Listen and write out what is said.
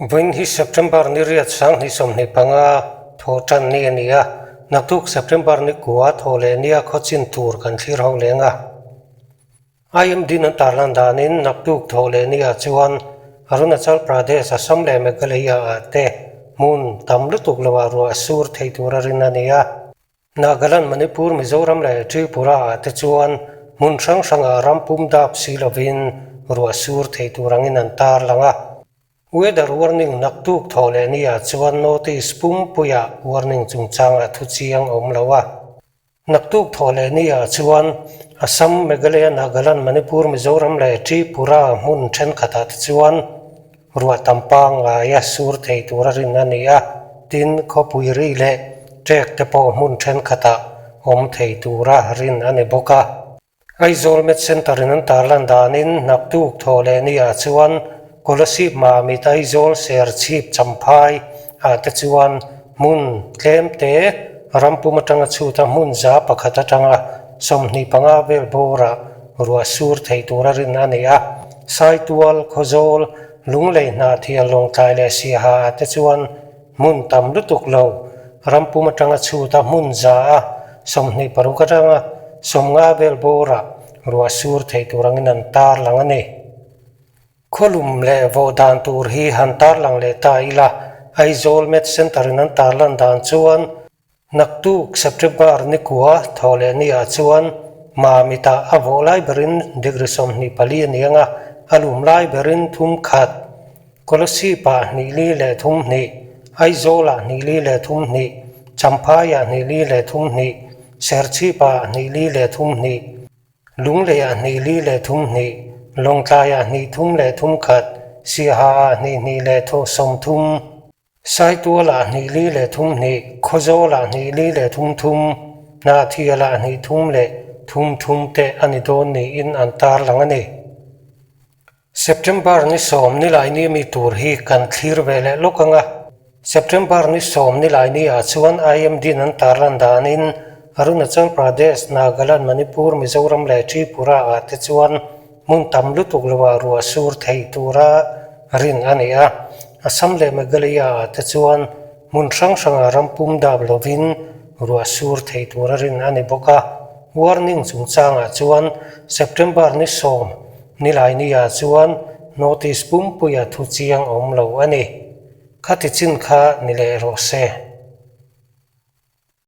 Vawiin hi September ni riat 2025 thawh tan ni a ni a, naktuk September ni kua thawh leh nia khaw chin tur kan thlir ho leng a. IMD an tarlan danin naktuk thawh leh nia chuan Arunachal Pradesh, Assam leh Meghalaya ah te hmun tam lutuk loah ruah a sur thei tura rin a ni a. Nagaland, Manipur, Mizoram leh Tripura ah te chuan hmun hrang hrangah ram pum dap si lovin ruah sur thei tur angin an tar lang a. Weather warning naktuk thawh leh ni ah chuan notice pumpuiah warning chungchangah thu chiang a awm lo a. Naktuk thawh leh ni ah chuan Assam, Meghalaya, Nagaland, Manipur, Mizoram leh Tripura hmun thenkhatah te chuan Ruah tam pangngaia sur thei tura rin a ni a, tin, khawpui ri leh ṭek te pawh hmun ṭhenkhatah awm thei tura rin a ni bawk a. Aizawl Med Centre in an tarlan danin naktuk thaw leh niah chuan Kolasib Mamit Aizawl Serchhip Champhai ah te chuan hmun tlem te rampum atanga chhuta hmun 100 atanga 25 vel bawrah ruah sur thei tura rin a ni a. Saitual, Khawzawl, Lunglei Hnahthial Lawngtlai leh Siaha ah te chuan hmun tam lutuk lo, rampum atanga chhuta hmun 126 atanga 50 vel bawrah ruah sur thei tur angin an tarlang a ni. Khawlum leh vawh dan tur hi han tarlang leh ta ila, Aizawl Med Centre in an tarlan dan chuan Naktuk September ni kua thaw leh ni ah chuan Mamit ah a vawh lai berin degree 24 a ni ang a, a lum lai berin 31, Kolasib ah 2 le 32, Aizawl ah 2 le 32, Champhai ah 2 le 32, Serchhip ah 2 le 32, Lunglei ah 2 le 32, Lawngtlai ah 2 le 31, Siaha ah 2 le 30. Saitual ah 2 le 32, Khawzawl ah 2 le 33, Hnahthial ah 2 le 33 te a ni dawn niin an tarlang a ni. September ni 10 nilaini mi tur hi kan thlir ve leh lawk ang a. September ni 10 nilaini ah chuan IMD in an tarlan danin Arunachal Pradesh, Nagaland, Manipur, Mizoram leh Tripura ah te chuan Hmun tam lutuk loah ruah sur thei tura rin a ni a, Assam leh Meghalaya ah te chuan hmun hrang hrangah ram pum dap lovin ruah sur thei tura rin a ni bawk a. Warning chungchangah chuan September ni 10 nilaini ah chuan notice pumpuia thu chiang awm lo a ni. Khati chin kha ni leh rawh se.